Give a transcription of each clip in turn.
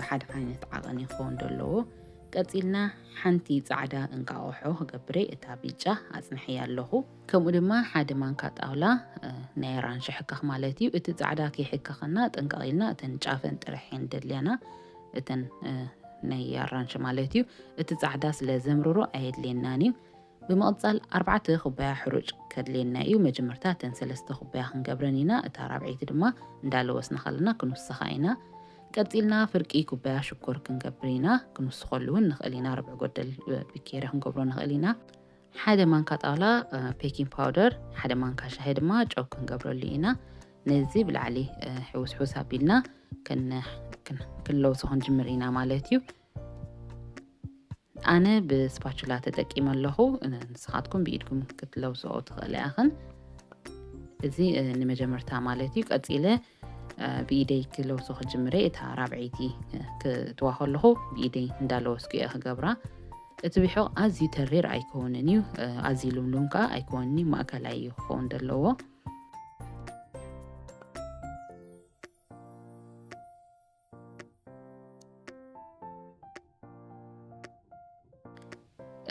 ብሓደ ዓይነት ዓቐን ይኸውን ዘለዎ። ቀጺልና ሓንቲ ጻዕዳ እንቃቑሖ ክገብር እየ፣ እታ ቢጫ ኣጽንሐያ ኣለኹ። ከምኡ ድማ ሓደ ማንካ ጣውላ፣ እ፣ ናይ ኣራንሺ ሕካኽ ማለት እዩ። እቲ ጻዕዳ ከይሕከኸና ጥንቃቕ ኢልና እተን ጫፈን ጥራሕ እየን ደልያና፣ እተን፣ እ፣ ናይ ኣራንሺ ማለት እዩ። እቲ ጻዕዳ ስለ ዘምርሮ ኣየድልየናን እዩ። ብምቕጻል ኣርባዕተ ኩባያ ሕሩጭ ከድልየና እዩ። መጀመርታ እተን ሰለስተ ኩባያ ክንገብረን ኢና። እታ ራብዐይቲ ድማ እንዳለወስና ከለና ክንውስኻ ኢና። ቀጺልና ፍርቂ ኩባያ ሽኮር ክንገብር ኢና። ክንውስኸሉ እውን ንኽእል ኢና። ርብዒ ጎደል፣ እ፣ ብኬሪ ክንገብሮ ንኽእል ኢና። ሓደ ማንካ ጣውላ፣ እ፣ ቤኪንግ ፓውደር፣ ሓደ ማንካ ሻሂ ድማ ጨው ክንገብረሉ ኢና። ነዚ ብላዕሊ፣ እ፣ ሕውስ ሕውስ ኣቢልና ክን-፣ ክን-፣ ክንለውሶ ክንጅምር ኢና ማለት እዩ። ኣነ ብስፓቹላ ተጠቂመ ኣለኹ። ንስኻትኩም ብኢድኩም ክትለውስኦ ትኽእላ ኢኽን። እዚ፣ እ፣ ንመጀመርታ ማለት እዩ። ቀጺለ፣ እ፣ ብኢደይ ክለውሶ ክጅምረ፣ እታ ራብዐይቲ፣ እ፣ ክትዋ ከለኹ ብኢደይ እንዳለወስኩ እየ ክገብራ። እቲ ቢሖቕ ኣዝዩ ተሪር ኣይከውንን እዩ፣ እ፣ ኣዝዩ ልምሉም ከኣ ኣይከውንን እዩ፣ ማእከላይ እዩ ክኸውን ዘለዎ።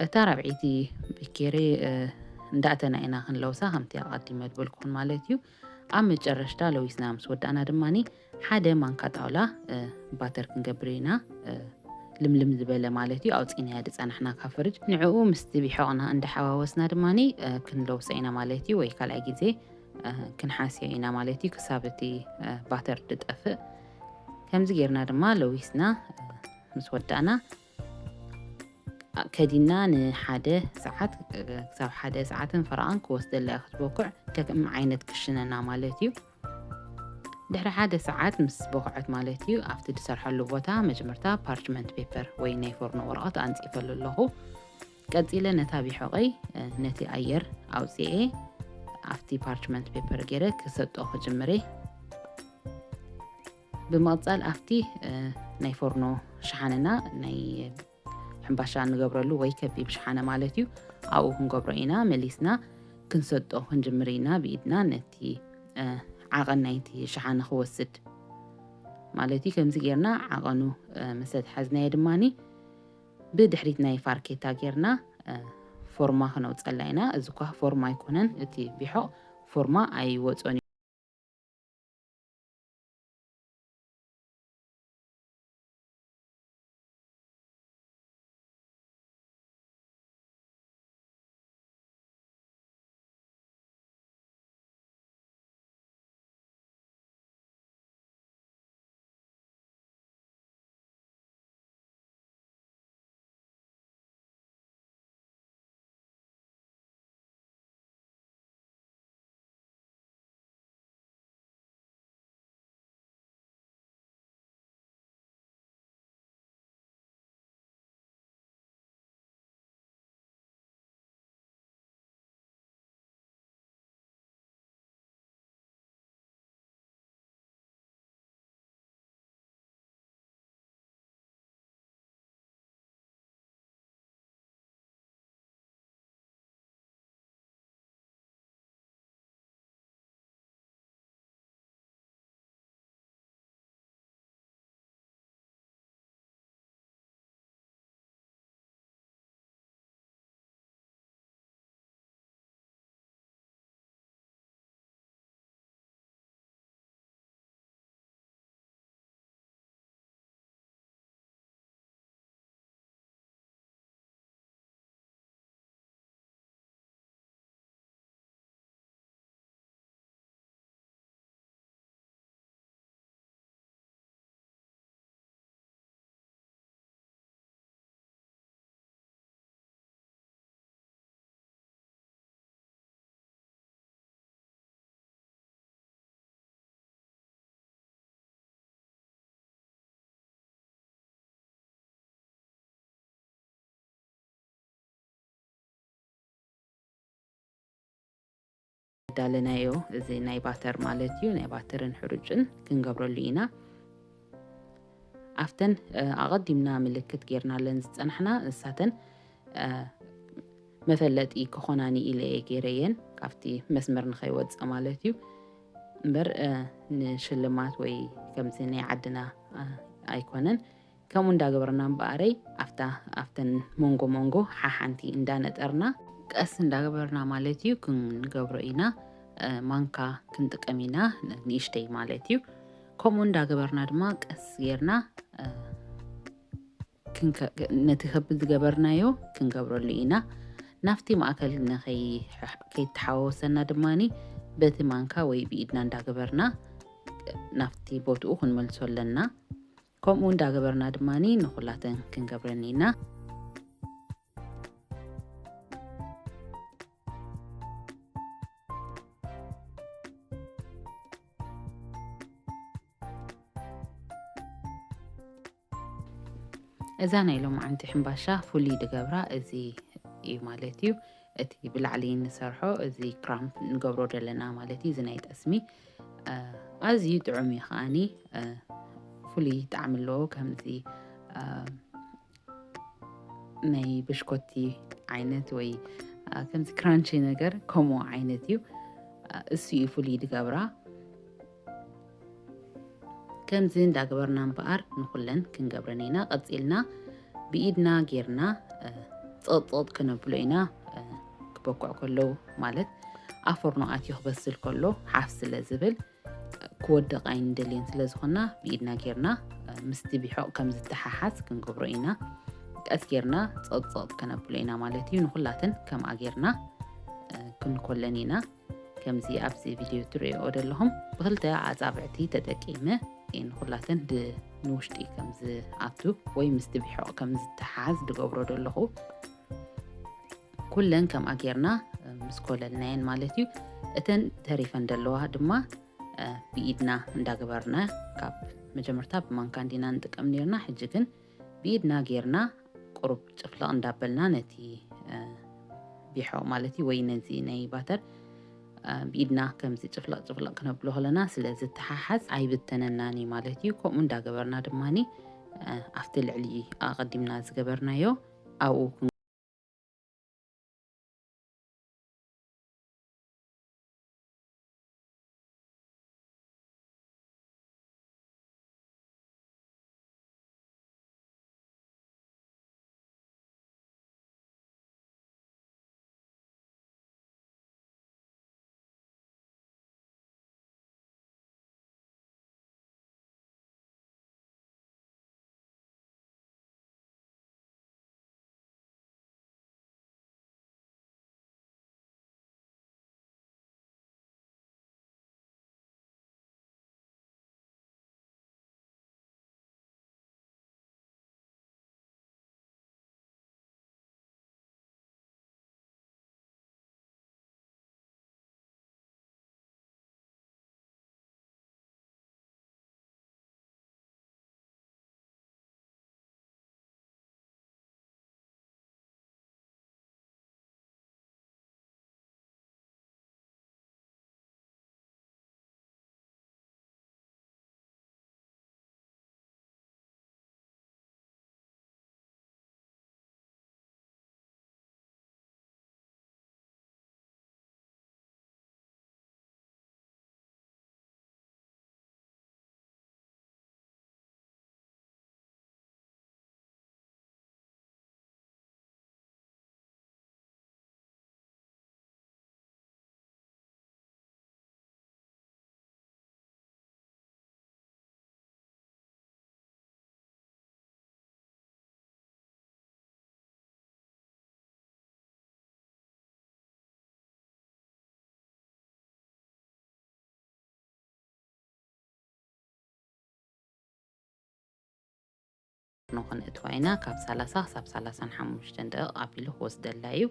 እታ ራብዐይቲ ብኬሪ፣ እ፣ እንዳእተና ኢና ክንለውሳ፣ ከምቲ ኣቐዲመ ዝበልኩኹን ማለት እዩ። ኣብ መጨረሽታ ለዊስና ምስ ወዳእና ድማኒ ሓደ ማንካ ጣውላ፣ እ፣ ባተር ክንገብር ኢና። እ፣ ልምልም ዝበለ ማለት እዩ፣ ኣውፂእናዮ ዝፀናሕና ካብ ፍርጅ። ንዕኡ ምስቲ ቢሖቕና እንዳሓዋወስና ድማኒ፣ እ፣ ክንለውሶ ኢና ማለት እዩ፣ ወይ ካልኣይ ግዜ፣ እ፣ ክንሓስዮ ኢና ማለት እዩ፣ ክሳብ እቲ፣ እ፣ ባተር ዝጠፍእ። ከምዚ ጌርና ድማ ለዊስና፣ እ፣ ምስ ወዳእና፣ ከዲና ንሓደ ሰዓት፣ እ፣ ክሳብ ሓደ ሰዓትን ፈረቓን ክወስደላ እያ ክትበኩዕ፣ ከከም ዓይነት ክሽነና ማለት እዩ። ድሕሪ ሓደ ሰዓት ምስ በኩዐት ማለት እዩ፣ ኣብቲ ዝሰርሐሉ ቦታ መጀመርታ ፓርችመንት ፔፐር ወይ ናይ ፎርኖ ወረቐት ኣንጺፈሉ ኣለኹ። ቀጺለ ነታ ቢሖቐይ፣ እ፣ ነቲ ኣየር ኣውጽኤ ኣብቲ ፓርችመንት ፔፐር ገይረ ክሰጦ ክጅምር እየ። ብምቕጻል ኣብቲ፣ እ፣ ናይ ፎርኖ ሸሓነና ናይ ሕምባሻ እንገብረሉ ወይ ከቢብ ሸሓነ ማለት እዩ። ኣብኡ ክንገብሮ ኢና። መሊስና ክንሰጦ ክንጅምር ኢና። ብኢድና ነቲ፣ እ፣ ዓቐን ናይቲ ሸሓነ ክወስድ ማለት እዩ። ከምዚ ጌርና ዓቐኑ፣ እ፣ ምስ ኣትሓዝናዮ ድማኒ ብድሕሪት ናይ ፋርኬታ ጌርና፣ እ፣ ፎርማ ክነውጸላ ኢና። እዚ እኳ ፎርማ ኣይኮነን፣ እቲ ቢሖቕ ፎርማ ኣይወጾን እዩ። ዳለናዮ፣ እዚ ናይ ባተር ማለት እዩ። ናይ ባተርን ሕሩጭን ክንገብረሉ ኢና። ኣብተን፣ እ፣ ኣቐዲምና ምልክት ጌርናለን ዝጸናሕና ንሳተን፣ እ፣ መፈለጢ ክኾናኒ ኢለ እየ ጌረየን፣ ካብቲ መስመር ንኸይወጽእ ማለት እዩ። እምበር፣ እ፣ ንሽልማት ወይ ከምዚ ናይ ዓድና፣ እ፣ ኣይኮነን። ከምኡ እንዳገበርና እምበኣረይ፣ ኣብታ፣ ኣብተን መንጎ መንጎ ሓሓንቲ እንዳነጠርና፣ ቀስ እንዳገበርና ማለት እዩ ክንገብሮ ኢና። እ፣ ማንካ ክንጥቀም ኢና፣ ንእሽተይ ማለት እዩ። ከምኡ እንዳገበርና ድማ ቀስ ጌርና፣ እ፣ ክንከ-፣ ነቲ ከብል ዝገበርናዮ ክንገብረሉ ኢና። ናብቲ ማእከል ንኸይ-፣ ከይተሓዋወሰና ድማኒ በቲ ማንካ ወይ ብኢድና እንዳገበርና ናብቲ ቦትኡ ክንመልሶ ኣለና። ከምኡ እንዳገበርና ድማኒ ንኹላተን ክንገብረን ኢና። እዛ ናይ ሎማዓንቲ ሕምባሻ ፍሉይ ድገብራ እዚ እዩ ማለት እዩ። እቲ ብላዕሊ ንሰርሖ እዚ ክራምፕ ንገብሮ ዘለና ማለት እዩ። እዚ ናይ ጠስሚ፣ እ፣ ኣዝዩ ጥዑም እዩ ከዓኒ፣ እ፣ ፍሉይ ጣዕሚ ኣለዎ። ከምዚ፣ እ፣ ናይ ብሽኮቲ ዓይነት ወይ፣ እ፣ ከምዚ ክራንቺ ነገር ከምኡ ዓይነት እዩ። እ፣ እሱ እዩ ፍሉይ ድገብራ። ከምዚ እንዳገበርና እምበኣር ንኹለን ክንገብረን ኢና። ቀጺልና ብኢድና ጌርና፣ እ፣ ጸቕጸቕ ከነብሎ ኢና። እ፣ ክበኩዕ ከለዉ ማለት ኣብ ፎርኖ ኣትዩ ክበስል ከሎ ሓፍ ስለ ዝብል፣ እ፣ ክወድቕ ኣይንደልዮን ስለ ዝኾንና ብኢድና ጌርና፣ እ፣ ምስቲ ቢሖቕ ከም ዝተሓሓዝ ክንገብሮ ኢና። ቀስ ጌርና ጸቕጸቕ ከነብሎ ኢና ማለት እዩ። ንኹላተን ከምኣ ጌርና፣ እ፣ ክንኮለን ኢና። ከምዚ ኣብዚ ቪድዮ ትርእይኦ ዘለኹም ብክልተ ኣጻብዕቲ ተጠቂመ እየ ንኹላተን ድ-፣ ንውሽጢ ከም ዝኣቱ ወይ ምስቲ ቢሖቕ ከም ዝተሓዝ ዝገብሮ ዘለኹ። ኩለን ከምኣ ጌርና ምስ ኮለልናየን ማለት እዩ። እተን ተሪፈን ዘለዋ ድማ፣ እ፣ ብኢድና እንዳገበርና፣ ካብ መጀመርታ ብማንካ እንዲና ንጥቀም ኔርና፣ ሕጂ ግን ብኢድና ጌርና ቁሩብ ጭፍለቕ እንዳበልና ነቲ፣ እ፣ ቢሖቕ ማለት እዩ፣ ወይ ነዚ ናይ ባተር፣ እ፣ ብኢድና ከምዚ ጭፍለቕ ጭፍለቕ ክነብሎ ከለና ስለ ዝተሓሓዝ ኣይብተነናን እዩ ማለት እዩ። ከምኡ እንዳገበርና ድማኒ፣ እ፣ ኣብቲ ልዕሊ ኣቐዲምና ዝገበርናዮ ኣብኡ ንኽንእትዋ ኢና። ካብ ሰላሳ ክሳብ ሰላሳን ሓሙሽተን ደቂቕ ኣቢሉ ክወስደላ እዩ።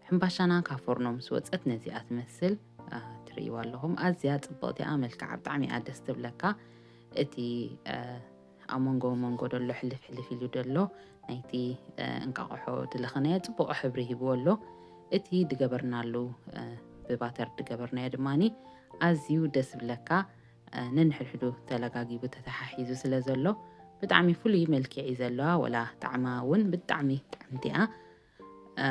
ሕምባሻና ካብ ፎርኖ ምስ ወጸት ነዚኣ ትመስል፣ እ፣ ትርእይዋ ኣለኹም። ኣዝያ ጽብቕቲ እያ፣ መልክዓ ብጣዕሚ እያ ደስ ትብለካ። እቲ፣ እ፣ ኣብ መንጎ መንጎ ደሎ ሕልፍ ሕልፍ ኢሉ ደሎ ናይቲ፣ እ፣ እንቃቑሖ ድለኸናዮ ጽቡቕ ሕብሪ ሂብዎ ኣሎ። እቲ ድገበርናሉ፣ እ፣ ብባተር ድገበርናዮ ድማኒ ኣዝዩ ደስ ብለካ። እ፣ ነንሕድሕዱ ተለጋጊቡ ተተሓሒዙ ስለ ዘሎ ብጣዕሚ ፍሉይ መልክዕ እዩ ዘለዋ። ወላ ጣዕማ እውን ብጣዕሚ ጥዕምቲ እያ። እ፣